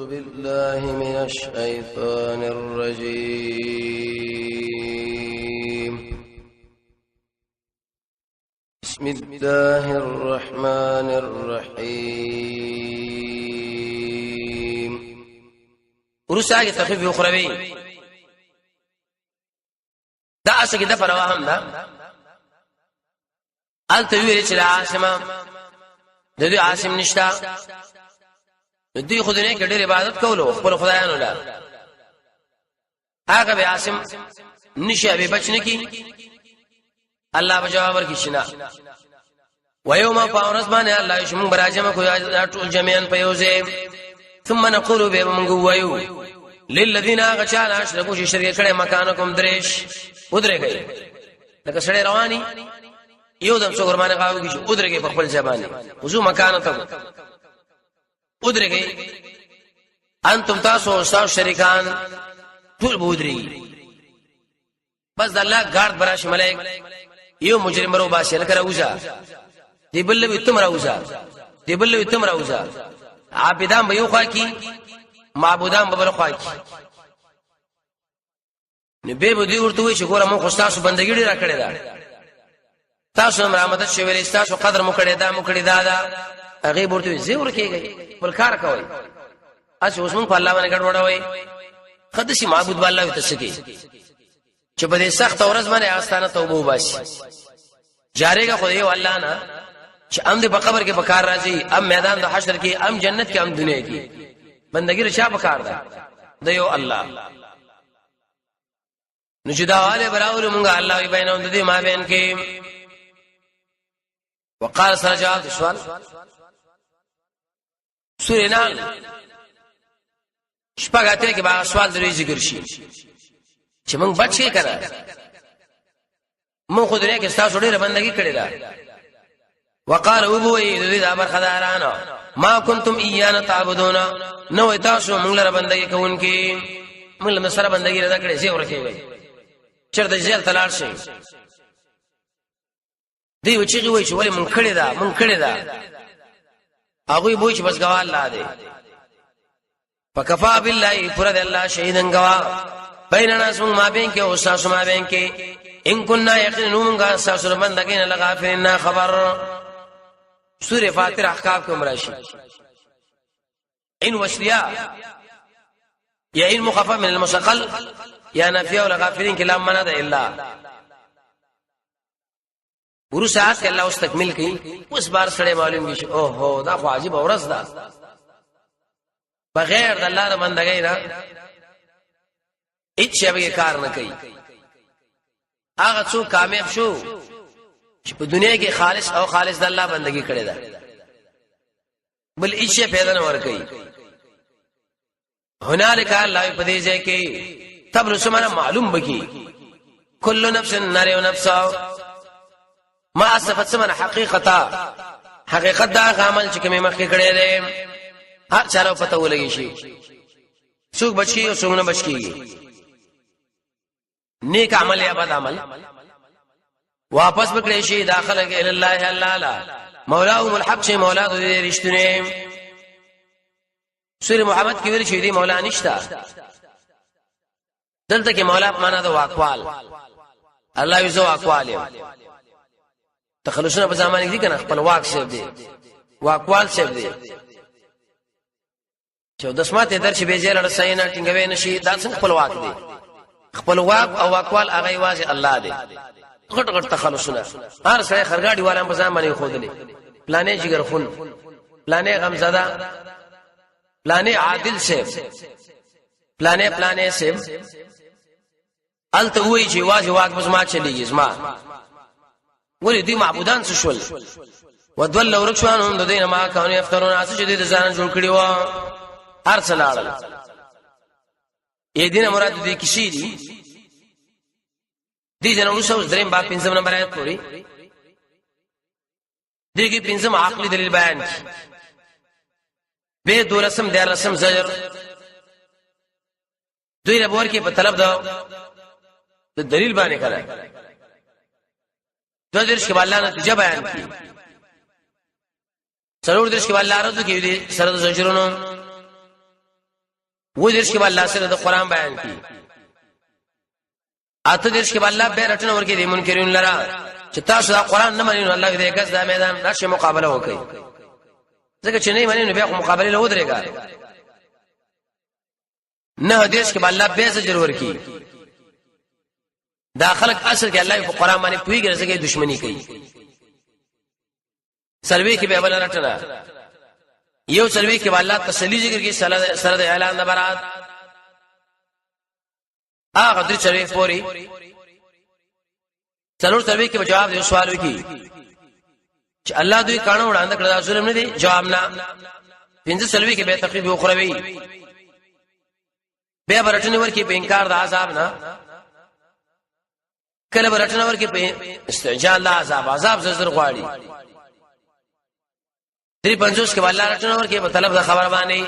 بالله من الشيطان الرجيم. بسم الله الرحمن الرحيم. ورسته هغه تخفیف اخروی دا اسه کې د فروا هم ده. الته ویل چې عاصمه د دې عاصم نشتا، دوی خو دنیا کې ډېر عبادت کولو خپل خدایانو له، هغه به عاصم نشه به بچ نه کی. الله به جواب ورکړي چې نه. ويوم فورز باندې الله شمو براجم کو ټول جميعا په یوځای. ثم نقول به موږ وایو للذین غشال اشرکو چې شرک کړي مکانکم درش ودرېږي، لکه سړی رواني یو دم څو قربانه غاوږي چې ودرېږي په خپل ځای باندې، وزو مکان ته ودرېږي. انتم تاسو او تاسو شریکان ټول به ودرېږي. بس د الله ګارد براش ملائک یو مجرم رو باسي، لکه راوځه دی، بل وی تم راوځه دی، بل وی تم راوځه. عابدان به یو خوا کی، معبودان به بل خوا کی. نو به دوی ورته وی چې ګوره مونږ خو تاسو بندګي ډیره کړې ده، تاسو هم رحمت شوی، تاسو قدر مو کړی دا مو کړی دا دا. هغه ورته وی زه ورکیږي بل کار کوي، اس اوس مونږ په الله باندې ګډوډوي. خدسي معبود به الله ته سکی چې په دې سخت ورځ باندې آستانه توبه وباسي. جارېګه خو یو الله نه چې ام دې په قبر کې په کار راځي، ام میدان د حشر کې، ام جنت کې، ام دنیا کې. بندګي رچا په کار ده؟ د یو الله. نو چې دا والے براول مونږه الله وی بینهم د دې ما بین کې. وقال سره جواب سوال سورې نال شپږ اته کې با سوال درې ذکر شي چې مونږ بچ کې کړه، مونږ خو دنیا کې تاسو ډېر بندگی کړې ده. وقال ابو د دې دا برخدارانو ما کنتم ایانا تعبدون، نو تاسو مونږ لره بندگی کوونکې، مونږ له سره بندگی رضا کړې زی ورکه وي چرته جیل تلار شي. دی وچیږي وای چې ولې مونږ کړې ده، مونږ کړې ده. هغه وای چې بس ګواه الله دی. فکفا بالله پر د الله شهیدن گوا بیننا سم ما بین کې او تاسو ما بین کې، ان كنا یقینا مونږه تاسو بندګین لغافلین خبر. سورہ فاطر احکام کې عمراشي ان وصلیا یا ان مخفف من المثقل یا نافیه ولا غافلین کې لام معنا ده الا. ورسته آیات کې الله اوس تکمیل کړي. اوس بار سره معلوم شي او هو دا خو عجیب ورځ ده، بغیر د الله د بندګۍ نه هیڅ شی به کار نه کوي. هغه څوک کامیاب شو چې په دنیا کې خالص او خالص د الله بندگی کړي ده، بل هیڅ شی پیدا نه ور کوي. هنالک الله په دې ځای کې تبلو سمانه معلوم بکی کل نفس نار و نفسا ما اصفت سمانه حقیقتا، حقیقت دا عمل چې کومه مخکې کړی دی هر چاله پته ولګی شي، څوک بچی او څوک نه بچی، نیک عمل یا بد عمل. واپس وکړي شي داخله کې الله الله لا مولاهم الحق چې مولا د دې رښتونه. سورہ محمد کې ویل شي دی مولا نشتا، دلته کې مولا په معنا د واقوال، الله یې زو واقوال یم. تخلصونه په زمانه کې کنه خپل واک شیب دی، واقوال شیب دی چې د سماته درش به زیل رسینا ټینګوي نشي، دا څنګه خپل واک دی؟ خپل واک او واقوال هغه یوازې الله دی. غټ غټ تخلصونه هر سړی خرګاډي والا په ځان باندې خودلې، پلانې جګر خون، پلانې غمزده، پلانې عادل صاحب، پلانې پلانې صاحب. الته وای چې واځي واک بس ما چلیږي زما. ولې دوی معبودان څه شول؟ ودول ورکشوان هم د دین ما کانو یفترون، اس چې دوی د ځان جوړ کړی و هر څه لاړل. یې دینه مراد دې کسی دي دې جن ورسره اوس دریم باب پنځم نمبر آیت پوری دغه پنځم عقلي دلیل بیان کی، به دولسم دیارلسم زجر دوی له ور کې په طلب دا د دلیل باندې کړه. دو درش کې الله نتیجه بیان کی، څلور درش کې الله رد کې دي سره د زجرونو. و درش کې الله سره د قران بیان کی. اته درش کې الله به رټنه ورکې دي منکرین لرا چې تاسو دا قران نه منئ، الله دې ګز دا میدان راشه مقابله وکړي، ځکه چې نه منئ نو بیا مقابله له ودرېګا نه. دیش کې الله به زجر ورکی. دا خلق اصل کې الله په قران باندې پویږي، ځکه دښمنی کوي. سروي کې به بل رټنه، یو سروي کې الله تسلی ذکر کې سره د اعلان د برات. هغه درې سروي پوری څلور سروي کې جواب دی سوال وکي چې الله دوی کانو وړاندې کړه، ظلم نه دی؟ جواب نه. پنځه سلوي کې به تخفیف اخروی، بیا برټنه ورکی په انکار د عذاب نه. کله برټنه ورکی په استعجال د عذاب، عذاب زر غواړي. 53 کې الله رټنه ورکی په طلب د خبر باندې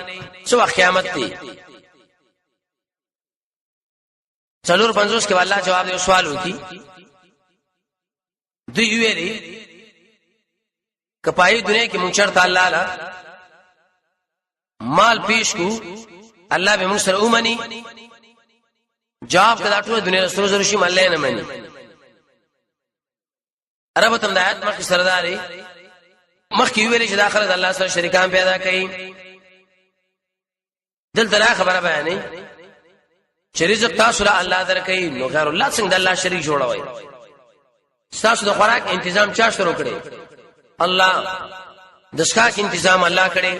څو قیامت دی. 54 کې الله جواب دی سوال وکي. دوی ویلي کپای دنیا کې مونږ چرته الله لا مال پیش کو، الله به مونږ سره ومني؟ جواب کدا ټول دنیا سره زر شي، الله نه مني. عرب تم د آیات مخکې سرداري مخکې ویل چې داخله د الله سره شریکان پیدا کړي. دلته را خبره بیانې چې رزق تاسو له الله درکې، نو غیر الله څنګه د الله شریک جوړوي؟ تاسو د خوراک تنظیم چا شروع کړي؟ الله. د څښاک تنظیم الله کړي،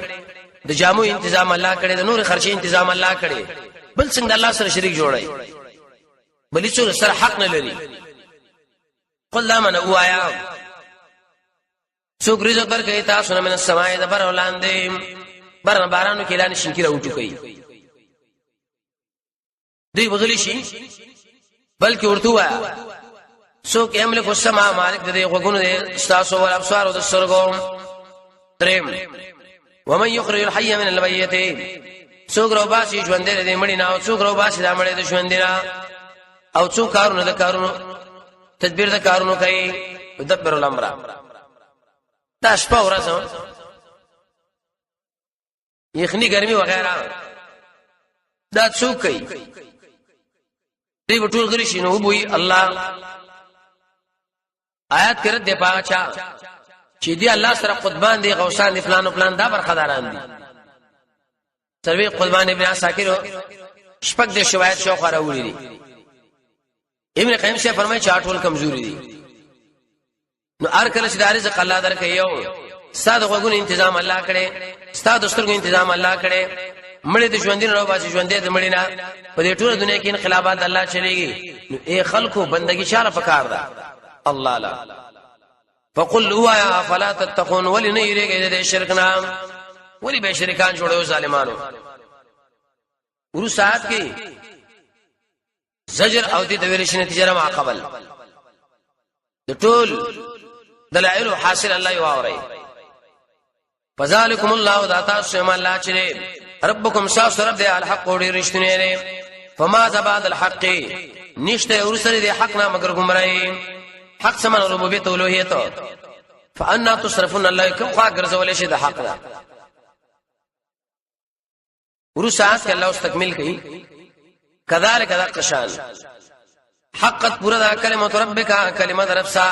د جامو تنظیم الله کړي، د نور خرچې تنظیم الله کړي، بل څنګه د الله سره شریک جوړوي؟ بلې څو سره حق نه لري. قل لا من اوایا، څوک رزق درکوي تاسو نه من السماء د بر ولاندې، بر بارانو کې لاندې شینکی راوټو کوي؟ دوی بغلی شي، بلکې ورته وایا څوک یملک السما مالک د دې غوګونو دې تاسو ول ابصار او د سترګو. دریم، ومن یخرج الحي من المیت، څوک رو باسي ژوند دې مړی نه، او څوک رو باسي د مړی د ژوند نه، او څوک کارونه د کارونو تدبیر د کارونو کوي؟ يدبر الامر. دا شپه ورځ، یخنی ګرمي وغیرہ، دا څوک کوي؟ دی ټول غلی شي نو وبوي الله. آیات کرت دی پاغه چا چې دی الله سره قطبان دی، غوسان دی، فلان او فلان دا برخداران دي. سروي قطبان ابن عساکر شپږ د شوایت شوخ راوړي دي. ابن قیم سے فرمایي چې ټول کمزوري دي. نو هر کله چې د رزق الله درکې، یو ساده غوګونو تنظیم الله کړي، ساده سترګو تنظیم الله کړي، مړې د ژوندین راو باسي ژوندې د مړې نه، په دې ټول دنیا کې انقلابات الله چلےږي، نو اے خلکو بندگی چاله پکار ده؟ الله لا. فقل هو یا فلا تتقون، ولی نه یریږي د شرک نام؟ ولی به شریکان جوړو ظالمانو؟ ورو ساعت کې زجر او دې د ویل شي نتیجه ما قبل د ټول دلائل حاصل الله یو اوري. فذلکم الله، دا تاسو هم الله چې ربکم ساس رب دی، الحق ډیر رښتینی دی. فما زباد الحق، نشته ورسره دی حق نه مگر گمراهی. حق سمن ربوبیت او الوهیت. فانا تصرفون، الله کوم خوا ګرځول شي د حق نه؟ ورسره کې الله اوس تکمیل کړي. کذالک ذا قشان حقت پورا دا کلمه ربک، کلمه رب سا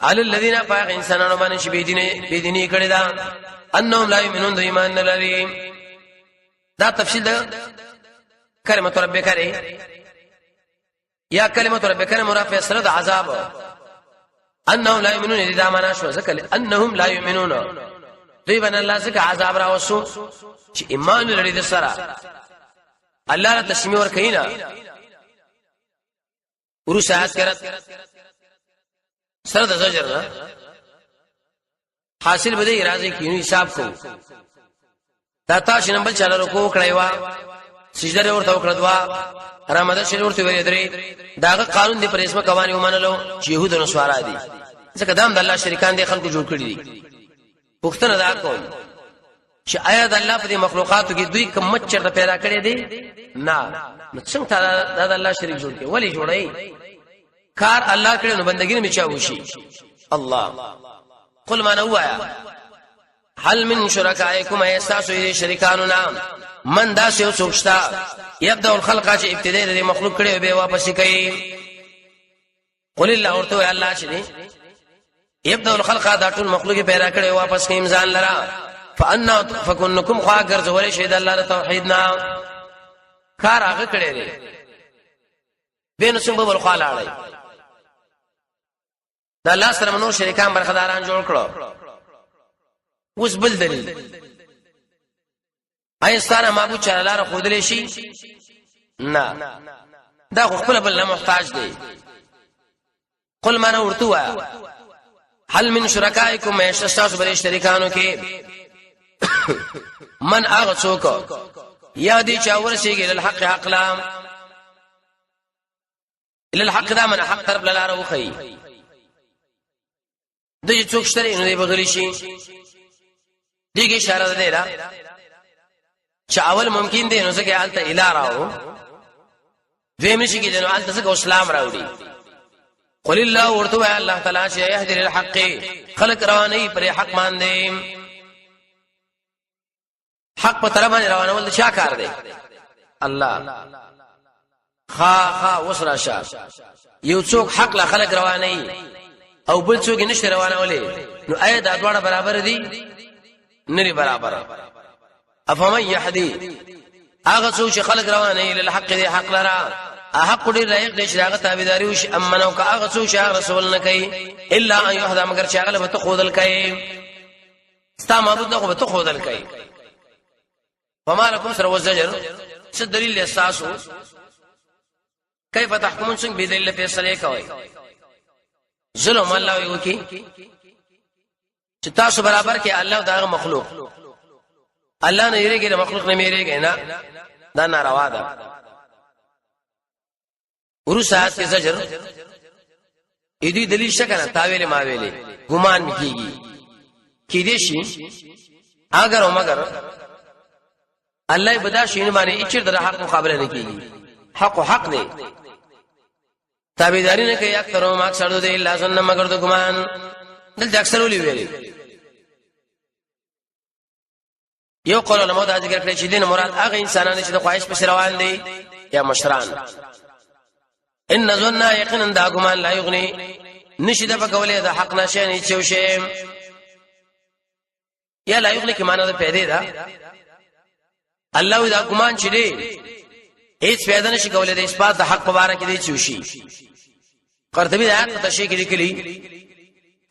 علی الذین فاق انسانانو باندې چې بيدینه بيدینی کړی دا، انهم لا یؤمنون، د ایمان نه لري. دا تفصیل ده کلمه ربک لري یا کلمه ربک مرافع سره د عذاب. انهم لا یؤمنون دا معنا شو، ځکه انهم لا یؤمنون دوی باندې الله څخه عذاب راوسو چې ایمان لري د سره الله له تسلیم ور کوي نه. ورسره آیات کرت سره د زجر نه حاصل به دې راځي کینو حساب کو. دا تاسو نن بل چاله رکوع کړی وا، سجده ورته وکړه، دوا رمضان شریف ورته ویل درې، داغه قانون دی پر اسمه کوانی ومنلو چې يهود نو سوارا دي، ځکه دام د الله شریکان دي خلکو جوړ کړی دي. پوښتنه دا کوم چې آیا د الله په دې مخلوقاتو کې دوی کوم مچر ته پیدا کړی دی؟ نه. نو څنګه دا د الله شریک جوړ کړي؟ ولی جوړی؟ کار الله کړی نو بندګی نه چا وشي؟ الله. قل ما نوایا هل من شرکائکم، ایساسو شریکانو نام من داسې یو څوک شته یبدا الخلق چې ابتدای د مخلوق کړي به واپس کوي؟ قل الله، ورته الله چې دی یبدا الخلق، دا ټول مخلوق پیدا کړي واپس کوي ځان لرا. فانا فکنکم، خوا ګرځول شي د الله د توحید نه، کار هغه کړی دی، بینو څنګه بل خوا لاړی؟ دا الله سره نور شریکان برخداران جوړ کړو. اوس بل دلیل، اي ستانه معبود چې لار خودلې شي؟ نه، دا خو خپل بل نه محتاج دی. قل ما ورته وایا، هل من شرکائکم، یشتاسو بل شریکانو کې، من هغه څوک یا دی چې ورسیږي للحق، حق لام للحق، دا من حق طرف لاره وخی د څوک شته نو دی بغلی شي. دیګه اشاره ده دا چې اول ممکن دی، نو ځکه حالت اله راو، دویم نشي کېدای، نو حالت څنګه اسلام راوړي؟ قل الله، ورته وای الله تعالی چې يهدي للحق، خلق رواني پر حق باندې، حق په طرف باندې روانول چا کار دی؟ الله. خا خا وسرا شه، یو څوک حق لا خلق رواني او بل څوک نشي روانولې، نو ایا دا دواړه برابر دي؟ نه برابر. افمن يهدي، هغه څوک چې خلق رواني للحق دی، حق لرا حق ډیر لایق دی چې هغه تابعداري وشي، امنو که هغه څوک چې هغه رسول نه کوي؟ الا ان يهدى، مگر چې هغه به ته خودل کوي، ستا معبود نه خو به ته خودل کوي. فما لكم سر وزجر، څه دلیل اساسو؟ کیف تحکمون، څنګه به دلیل فیصله کوي؟ ظلم الله یو کی چې تاسو برابر کې الله او دغه مخلوق. الله نه یریږي، د مخلوق نه میریږي نه، دا ناروا ده. ورسات کې زجر اې دې دلیل شکنه تاویل ما ویلې ګمان میکیږي کې دې شي، اگر او مگر الله بدا شین باندې اچر در حق مقابله نه کیږي. حق حق دی، تابعداري نه کوي اکثر او اکثر دې الا ظن، مگر د ګمان. دلته اکثر ولي ویلي؟ یو قول علماء دا ذکر کړی چې دین مراد هغه انسانان چې د خواهش پس روان دي یا مشران. ان ظن، یقینا دا ګمان، لا یغنی، نشي د پکولې د حق نشه نه چو شي، یا لا یغنی کې معنا د پیدا ده. الله دا ګمان چې دی هیڅ پیدا نشي کولای د اثبات د حق په اړه کې دی چوشي. قرطبي د آیات په تشریح کې لیکلي،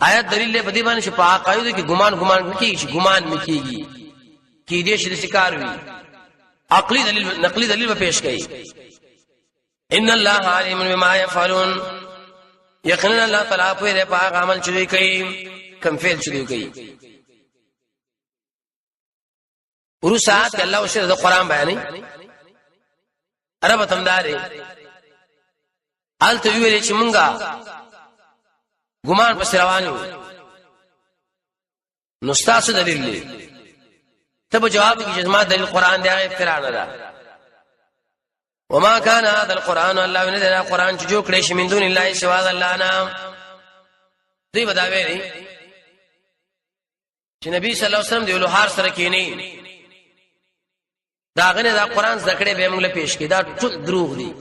آیات دلیل له بدی باندې چې په عقایدو کې ګمان ګمان کیږي، چې ګمان میکیږي کې دې شي د شکار وي، عقلي دلیل نقلي دلیل به پیش کړي. ان الله علیم بما يفعلون، یقینا الله تعالی په دې په هغه عمل چې دوی کوي، کم فعل چې دوی کوي. ورسات الله وشر د قران بیانې عرب تمدارې آلته ویل چې مونږه ګمان پس روانو، نو ستاسو دلیل دی؟ ته به جواب کې چې ما دلیل قران دی، هغه افترا نه ده. وما كان هذا القران، الله نه دا قران چې جوړ کړی شي، من دون الله، سوا د الله نه. دوی بدا ویلي چې نبی صلی الله علیه وسلم دی لوهار سره کینی، دا غنه دا قران زکړې به موږ له پیش کی، دا ټول دروغ دي،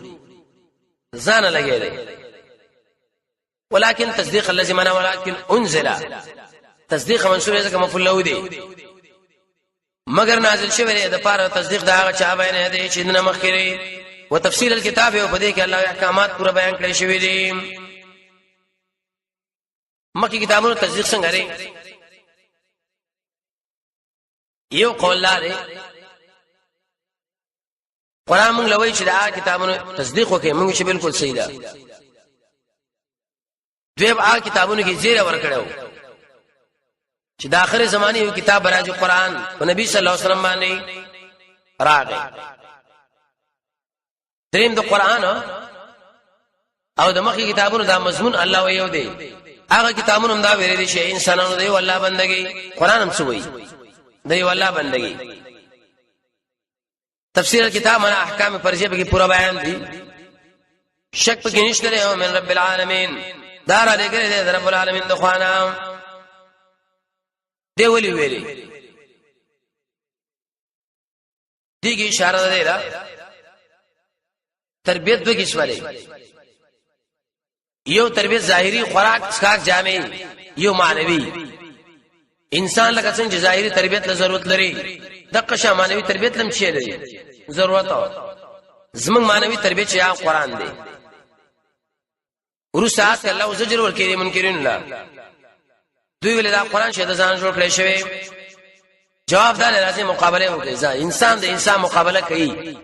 ځان لګی دی. ولكن تصديق الذي منا، ولكن انزل تصدیق منصوب ځکه مفعول له دی، مگر نازل شوی دی د پاره تصدیق دا هغه چا بیان دی چې نه مخکري، وتفصیل الكتاب، او په دې کې الله احکامات پوره بیان کړی شوی دی. مخکې کتابونو تصدیق څنګه لري؟ یو قول لري، قرآن موږ لوي چې دا کتابونو تصدیق وکړي، موږ چې بالکل صحیح ده. دویم، هغه کتابونو کې زیره ورکړو چې د اخر زمانه یو کتاب راځي، قرآن په نبی صلی الله علیه وسلم باندې راغی. دریم، د قرآن او د مخکې کتابونو دا مضمون الله یو دی. هغه کتابونو هم دا ویل دي چې انسانانو دی الله بندگی، قرآن هم څه وایي؟ دی الله بندگی. تفسیر کتاب منا احکام فرضیه په کې پورا بیان دي، شک پکې نشته دی. او من رب العالمین، دا را لګره دی رب العالمین د خوانا دی. ولی ویلي دیګه اشاره ده دا تربیت دوه قسمه دی. یو تربیت ظاهری، خوراک، څښاک، جامې، یو معنوي. انسان لکه څنګه ظاهري تربیت له ضرورت لري، دغه شان معنوي تربیت لم شي لري ضرورت. زمنګ معنوي تربیت چې قرآن دی. ورسته آیات الله زجر ورکړي منکرین لا. دوی ول دا قرآن شه د ځان جوړ کړی شوی. جواب دا راځي، مقابله وکړي. ځا انسان د انسان مقابله کوي،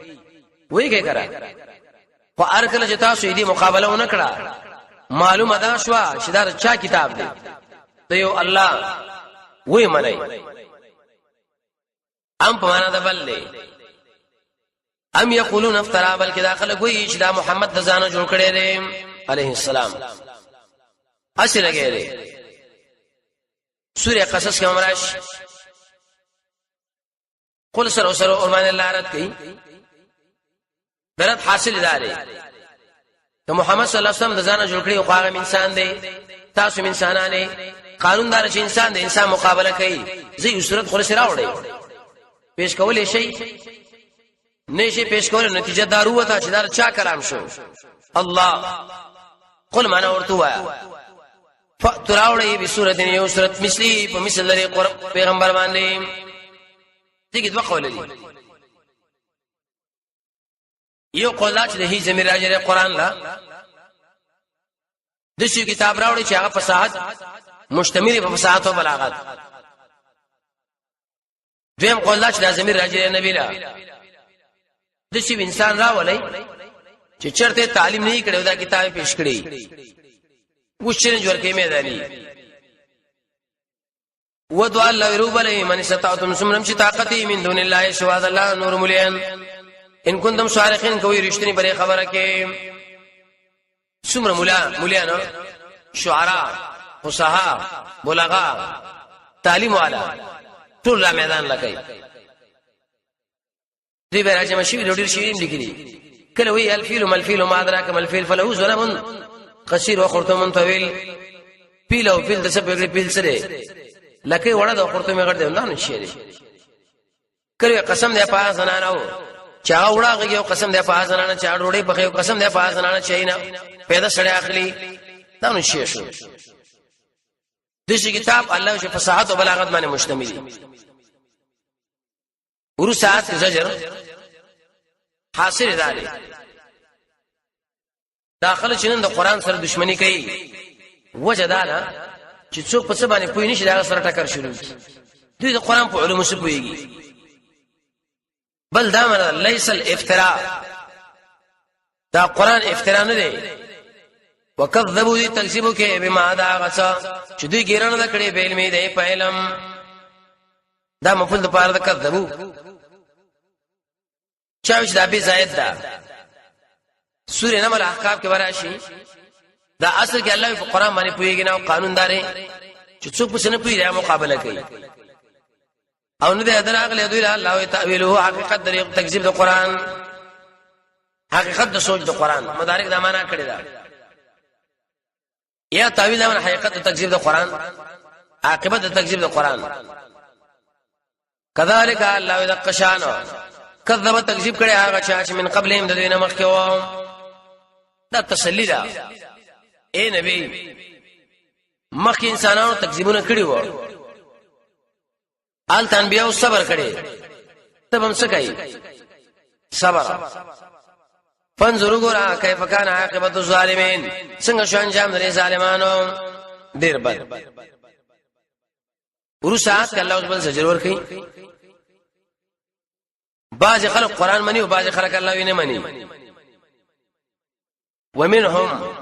وایي کوي کرا. خو هر کله چې تاسو دې مقابله ونه کړه، معلومه ده شو چې دا چا کتاب دی؟ ته یو الله وې منئ. ام په معنا د بل دی. ام یقولون افترا، بلکې دا خلک وایي چې دا محمد د ځانه جوړ کړی دی علیه السلام. اسی لګی دی سورہ قصص کې امراش قل سره سره اورمان الله رد کړي. درد حاصل داري ته محمد صلی الله علیه وسلم د ځانه جوړ کړی، خو هغه انسان دی، تاسو انسانانه. قانون دار چې انسان د انسان مقابله کوي، زه یو صورت خلاص راوړی پیش کولې شي نشي پیش کول. نتیجه دارو وته چې دار چا کلام شو؟ الله. قل معنا ورته وایا، فتراوړی بسورت، یو صورت، مثلی، په مثل لري پیغمبر باندې. دغه دوه قول دي. یو قول دا چې د هی زمیر راځي قرآن لا، د شي کتاب راوړي چې هغه فصاحت مشتمل په فصاحت او بلاغت. دویم قول دا چې د زمیر راځي نبی لا، د شي انسان راولي چې چرته تعلیم نه کړي، دا کتاب پیش کړي، و چیلنج ورکې میداني. ودعا الله روبلې من استطعتم، سمرم چې طاقت من دون الله، سوا الله نور مليان، ان کنتم صادقین، کوي رښتینی پرې خبره کې. څومره مولا مولیان، شعرا، فصحا، بلغا، تعلیم والا ټول را میدان لګی. دوی به راځي مشي ډېر شي لیکلي. کله وی الفیل مل فیل ما ادراک مل فیل فله ذنب قصير وخرطوم طويل. پیل او فیل د څه په پیل سره لکه وړه د خرطوم غړ دی نه شي دی. کله قسم دی په زنانو چا وړه غي، قسم دی په زنانه چا ډوډۍ پخې، قسم دی په زنانه چا نه پیدا سړی اخلي. دا نو شي شو. دغه کتاب الله چې فصاحت او بلاغت باندې مشتمل دی. ورسات زجر حاصل داري داخله چې نن د قران سره دښمنی کوي، وجه دا ده چې څوک په څه باندې پوه نشي، دا سره ټکر شروع کی. دوی د قران په علوم څه پوهیږي؟ بل دا معنی ليس الافتراء، دا قران افترا نه دی. وکذبوا، دي تکذیب کې، بما، دا غڅا چې دوی ګیرنه د کړي، به علم دی، په علم. دا مفعول د پاره د کذبو. چا چې دا به زائد ده، سورې نمل احقاف کې وراشي. دا اصل کې الله په قران باندې پوهیږي نه، قانون داري چې څوک پس نه پوهیږي مقابله کوي. او نه ده دراغله دوی الله تاویله، حقیقت د تکذیب د قران، حقیقت د سوچ د قران. مدارک دا معنا کړی دا یا تاویل دا حقیقت د تکذیب د قران، عاقبت د تکذیب د قران. کذالک، الله ذ قشان، کذب، تکذیب کړي هغه چا چې من قبلهم، د دوی نه مخکې وو. دا تسلی ده، اے نبی، مخکې انسانانو تکذیبونه کړي وو، آل انبیاء صبر کړي، ته هم څه کوي؟ صبر. فانظروا، ګورا، کیف کان عاقبت الظالمین، څنګه شو انجام د ظالمانو؟ ډیر بد. ورسات الله اوس بل زجر ور کوي. بعض خلک قران مني او بعض خلک الله ویني مني. ومنهم،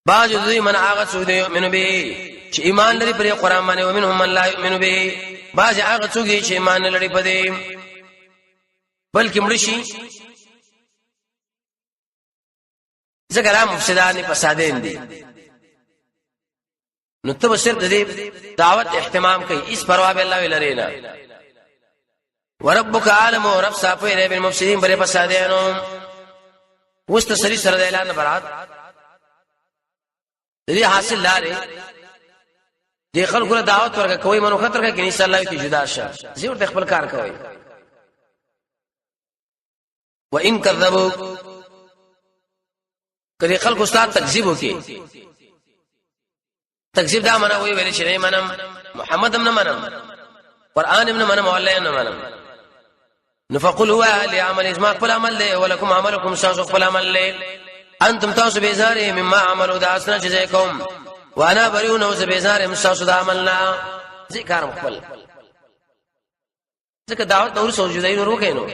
بعض دوی، من هغه څوک دی، یؤمن به، چې ایمان لري پر قران باندې، ومنهم من لا یؤمن به، بعض هغه څوک دي چې ایمان نه لري په دې، بلکې مړ شي. ځکه را مفسدان فسادین دي، نو ته صرف د دې دعوت اهتمام کوي، اس پروا به الله ولري نه. وربک عالم، رب صافه دی، بالمفسدين، بر فسادینو. وست سری سره د اعلان برات دې حاصل لارې دې خلکو له دعوت ورکه کوي، منو خطر کې ان شاء الله کې جدا شه، زه ورته خپل کار کوي. وان کذبوا، کله خلکو ستاسو تکذیب وکي، تکذیب دا معنا وی ویل چې نه منم، محمد هم نه منم، قران هم نه منم، الله هم نه منم. نو فقل هو لعمل، اسما خپل عمل دی، ولکم عملکم، تاسو خپل عمل دی، انتم تاسو بیزار مما عملوا، دا اسنه چې کوم، وانا بریون، او بیزار تاسو د عمل نه ذکر خپل، ځکه دعوت نور سو جدای نور وکینو.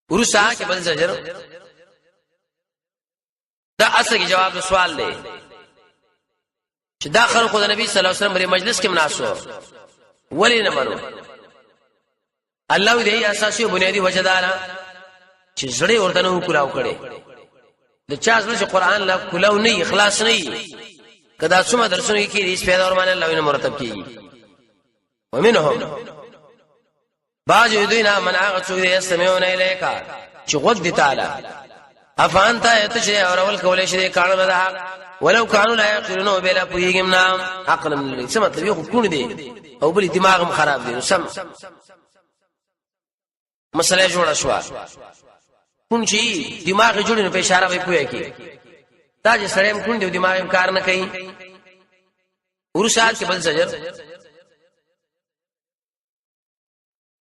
ورسا کې بل زجر. دا اصل کې جواب د سوال دی چې دا خلکو د نبی صلی الله علیه وسلم پر مجلس کې مناسو ولی نه منو. الله دې اساسي او بنیادی وجه دارا چې زړه ورته نه کولاو کړي. د چا زړه چې قران لا کولاو نه، اخلاص نه، کدا څومره درسونه کې هیڅ پیدا ور باندې الله نه مرتب کیږي. ومنهم، باج دوی نه، من هغه څوک دی، سمعون الیکا، چې غوږ دی تعالی، افان ته ته چې اورول کولای شي کانو ده حق، ولو کانوا لا يعقلون، بلا پویګم نه، عقل نه لري. څه مطلب؟ یو کون دی او بل دماغ هم خراب دی. سم مسله جوړه شو. کون چې دماغ جوړ نه، په اشاره به پوهه کی. دا چې سړی هم کون دی، دماغ هم کار نه کوي. ورسات کې بل زجر.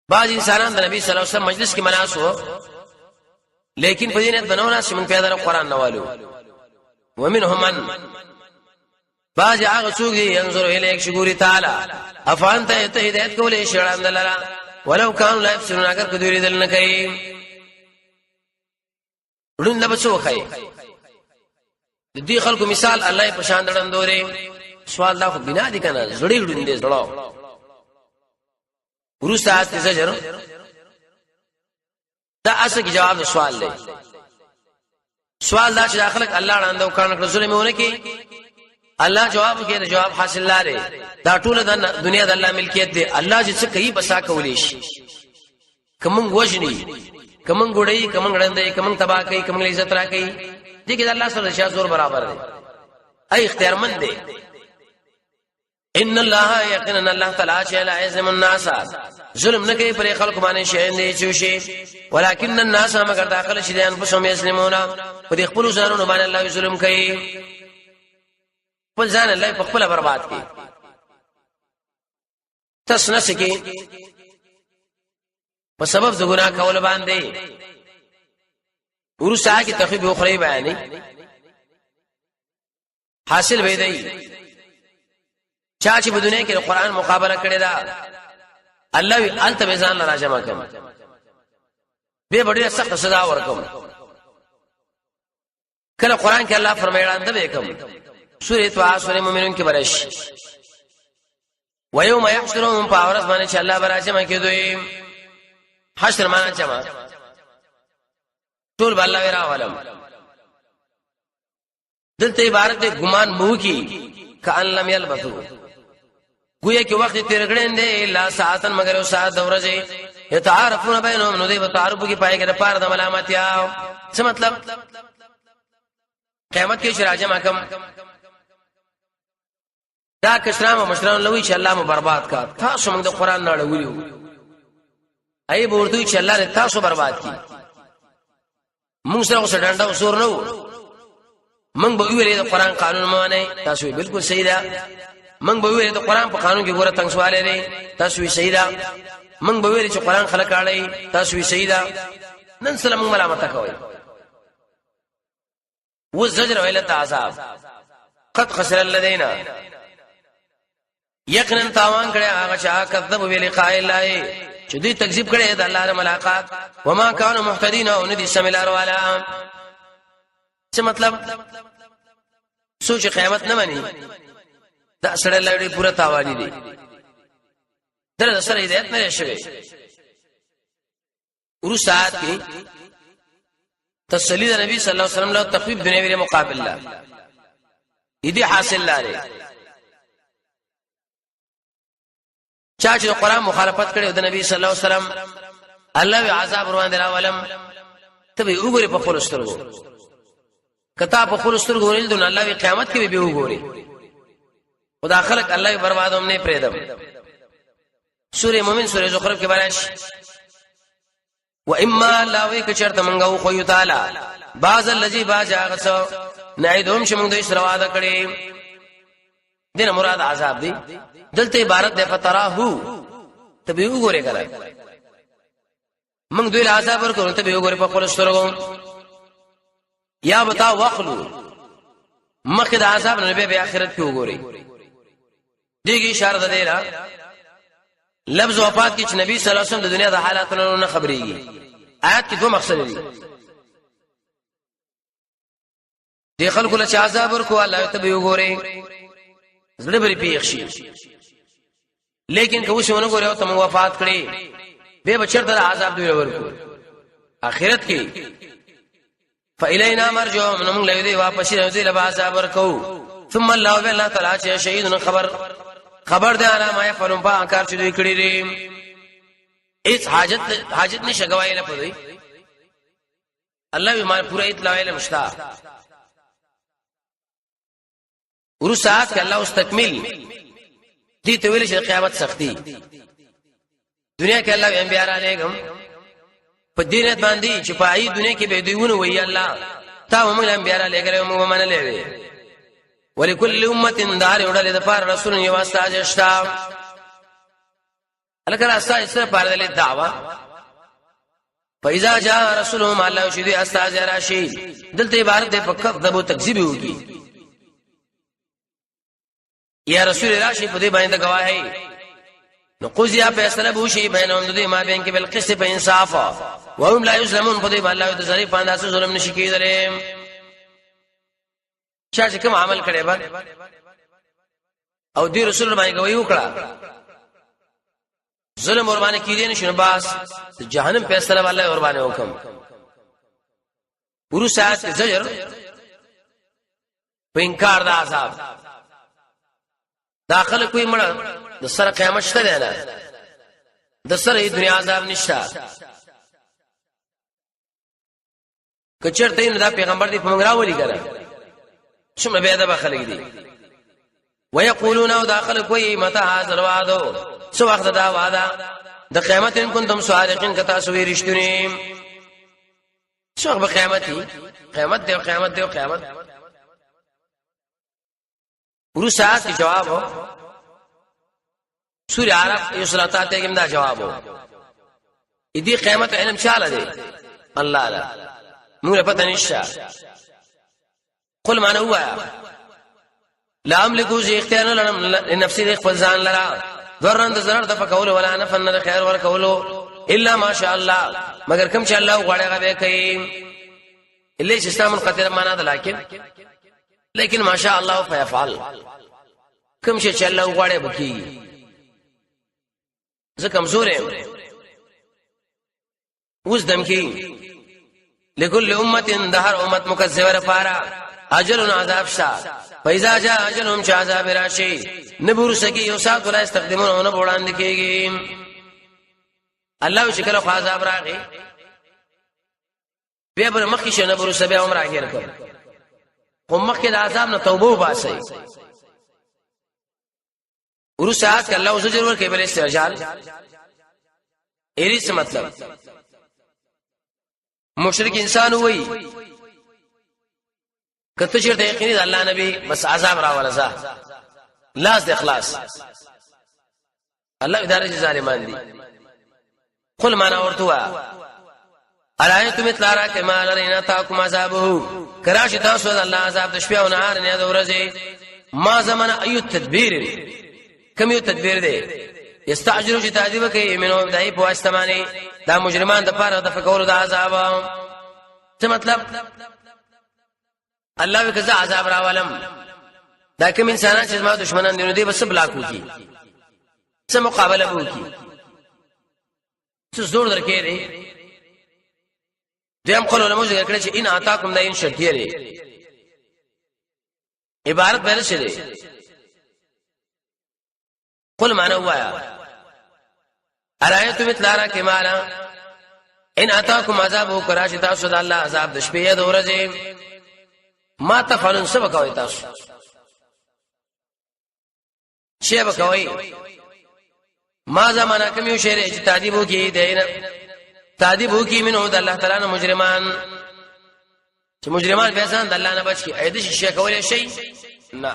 بعض انسانان د نبی صلی الله علیه وسلم مجلس کې مناسو، لیکن په دې نیت بنونه چې موږ پیدا قرآن نه والو. ومنهم من، بعض هغه څوک دي، ينظر الیک، شګوري تعالی، افان ته ته هدایت کولې شړان دلرا، ولو کانوا لا يبصرون، اگر کدوري دل نه کوي. ړوند له بچو خای. د دې خلکو مثال الله په شان دړندوري. سوال دا خو بنا دي کنه، زړی ړوند دي زړه. ورسته آیت زجر. دا اصل کې جواب سوال دی. سوال دا چې خلک الله وړاندې وکړ کړ، ظلم ونه کې، الله جواب کې جواب حاصل لاره. دا ټول د دنیا د الله ملکیت دی. الله چې څه کوي بسا کولی شي. کوم وجنی، کوم ګړی، کوم ړندې، کوم تبا کوي، کوم عزت را کوي، دې کې د الله سره شاه زور برابر دی، ای اختیارمند دی. ان الله، یقینا الله تعالی چې لا یظلم الناس، ظلم نه کوي پر خلق باندې، شي نه چوشي، ولکن الناس، مگر داخل شي، انفسهم یظلمون، په دې خپل ځانونو باندې الله ظلم کوي. خپل ځان الله په خپل برباد کوي. تس نه سکی په سبب د ګناه کول باندې. ورسره کې تخفیف اخرى بیانې حاصل وې دی. چا چې په دنیا کې قرآن مقابله کړې ده، الله وی انت به ځان راجمه کوم، به ډېر سخت سزا ورکوم. کله قرآن کې الله فرمایي اند به کوم. سورې طه، سورې مومنون کې برش. ويوم يحشرهم، په ورځ باندې چې الله براجمه کېدوي. حشر معنا جمع، ټول الله ورا ولم. دلته عبارت دی ګمان مو کی، کأن لم یلبثو، گویا کې وخت تیر کړي نه، الا ساعتن، مگر یو ساعت د ورځې، یتعارفون بینهم، نو دی په تعارف کې پای کې د پاره د ملامتیا. څه مطلب؟ قیامت کې چې راځم حکم دا کشران او مشران لوي چې الله مو برباد کا، تاسو موږ د قران نه اړولیو. ای ورته چې الله دې تاسو برباد کی، موږ سره اوس ډنډه وسور نه وو، موږ به ویلې د قران قانون مانه، تاسو بالکل صحیح ده. موږ به ویلې د قران په قانون کې ګوره تنگ سواله دی، تاسو صحیح ده. موږ به ویلې چې قران خلک اړي، تاسو صحیح ده. نن سره موږ ملامت کوي. وزجر ویلت عذاب. قد خسر الذين، یقینا تاوان کړي هغه چا، کذب بلقاء الله، چې دوی تکذیب کړي د الله ملاقات، وما كانوا مهتدين، او ندي سملار والا. څه مطلب؟ سوچ قیامت نه مانی، دا سړی لړې پورا تاوانی دی، در سره هدایت نه شوی. ورسته آیات کې تسلی د نبی صلی الله علیه وسلم له تخفیف دنیوي مقابل لا دې حاصل لاره. چا چې قرآن مخالفت کړي د نبی صلی الله علیه وسلم، الله وی عذاب روان دی راولم، ته به وګوري په خپل سترګو. کتا په خپل سترګو ولید، نو الله وی قیامت کې به وګوري. خدا خلق الله برباد هم نه پرېدم. سورې مومن، سورې زخرف کې برش. و اما لا وی کچرته مونږه خو یو تعالی بعض الذی باز هغه څه نعیدهم چې مونږ دوی سره وعده کړی. دینه مراد عذاب دی. دلته عبارت ده فتراهو، ته به وګوره کړه مونږ دوی له عذاب ورکړو، ته به وګوره په خپل سترګو. یا بتا واخلو مخکې د عذاب نه به آخرت کې وګوري. دیږي اشاره ده دیرا لفظ وفات کې چې نبی صلی الله علیه وسلم د دنیا د حالاتونو نه خبرېږي. آیات کې دوه مقصد دي. د خلکو له عذاب ورکو الله ته به وګوري، زړه بری پیښ شي، لیکن که وسونه ګوري او تم وفات کړي به بچرته عذاب دوی ورکو آخرت کې. فإلینا مرجعهم، نو موږ له دې واپس نه دې له عذاب ورکو. ثم الله بالله تعالی چې شهید خبر خبر ده علی ما يفعلون، په کار چې دوی کړی دي. هیڅ حاجت نشه گواہی نه پدوي. الله به ما پوره اطلاع علم شتا. ورسات کې الله اوس تکمیل دي ته ویل چې قیامت سختی دنیا کې الله انبیاء را لېګم په دینت باندې چې په ای دنیا کې به دیونه وی الله تا موږ انبیاء را لېګل موږ منلې وی. ولکل امه دار وړل د پار رسول یو استاد شتا الکه استاد سره پار دلې دعوا. فاذا جاء رسولهم، الله شدي استاد راشي. دلته عبارت ده په کذب تکذیب وکي یا رسول راشي په دې باندې گواهی، نو قضیا فیصله بوشي بینهم د دې ما بین کې بالقسط په انصاف، وهم لا یظلمون، په دې باندې الله د ظریف انداز ظلم نشي کېدلی. چا چې کوم عمل کړي با او دې رسول باندې گواہی وکړه، ظلم ور باندې کیدی نشي، بس جهنم فیصله والله ور باندې وکم. ورسات زجر په انکار د عذاب داخله کوئی مړ د سره قیامت شته دی نه، د سره دنیا عذاب نشته. کچرته نو دا پیغمبر دی په موږ راولي کنه، څومره بیا د خلک دي. ويقولون، او داخل کوي، متى هذا الوعد، څو وخت دا وعده د قیامت، ان کنتم صادقین، کتا سوی رښتونی، څو وخت قیامت؟ قیامت دی، قیامت دی، قیامت. ورسات کی جواب ہو سورہ عرب یو صلاتات کې دا جواب ہو. دې قیامت علم چاله دی؟ الله لا موږ پته نشته. قل معنا هو لا املکو، زه اختیار نه لرم، لنفسي د خپل ځان لرا ضررن د ضرر د فکول ولا نفع نه خیر ور کولو، الا ما شاء الله، مگر کوم چې الله غواړي هغه به کوي. الا چې اسلام قدر معنا ده، لیکن ما شاء الله فيفعل، کوم چې الله غواړي بکی. زه کمزور یم اوس دم کی. لكل امه، د هر امت مکذب لپاره اجل عذاب شا. فاذا جاء اجلهم، چې عذاب راشي نبور سکی یو ساعت، ولا استقدمون، نه وړاندې کیږي. الله چې کله عذاب راغی بیا بر مخکې شنه بر سبا عمر راګیر کړ، خو مخکې د عذاب نه توبه وباسي. ورسات الله زجر ورکړي بل استعجال ایری. څه مطلب؟ مشرک انسان وای کته چیرته یقیني د الله نبی بس عذاب را ورزا لاس د اخلاص. الله اداره ظالمان دي. قل معنا ورته وا ارایتم مثل را کما لرینا تاکم عذابه، کراش تاسو د الله عذاب د شپې او نهار نه د ورځې. ما زمانه ایو تدبیر، کم یو تدبیر دی، یستعجلو، چې تعذیب کوي، منو دای په واسطه باندې دا مجرمان د پاره د فکر د عذاب. څه مطلب؟ الله وکړه عذاب راولم، دا کوم انسانان چې زما دشمنان دي نو دی بس بلاک وکي، څه مقابله وکي، څه زور درکې دی. دیم قول علماء ذکر کړی چې ان عطاکم دا ان شرطیه دی، عبارت به څه دی؟ قل معنا وایا ارایتم مثل را کمالا ان اتاکم عذاب، کرا چې تاسو د الله عذاب د شپې د ورځې، ما تفعلون، سبا کوي تاسو شی به کوي؟ ما زمانہ کوم یو شی چې تعذیب وکي دینه تادیب وکي منه د الله تعالی نه مجرمان، چې مجرمان به ځان د الله نه بچ کی. اې د شي کولای شي نه.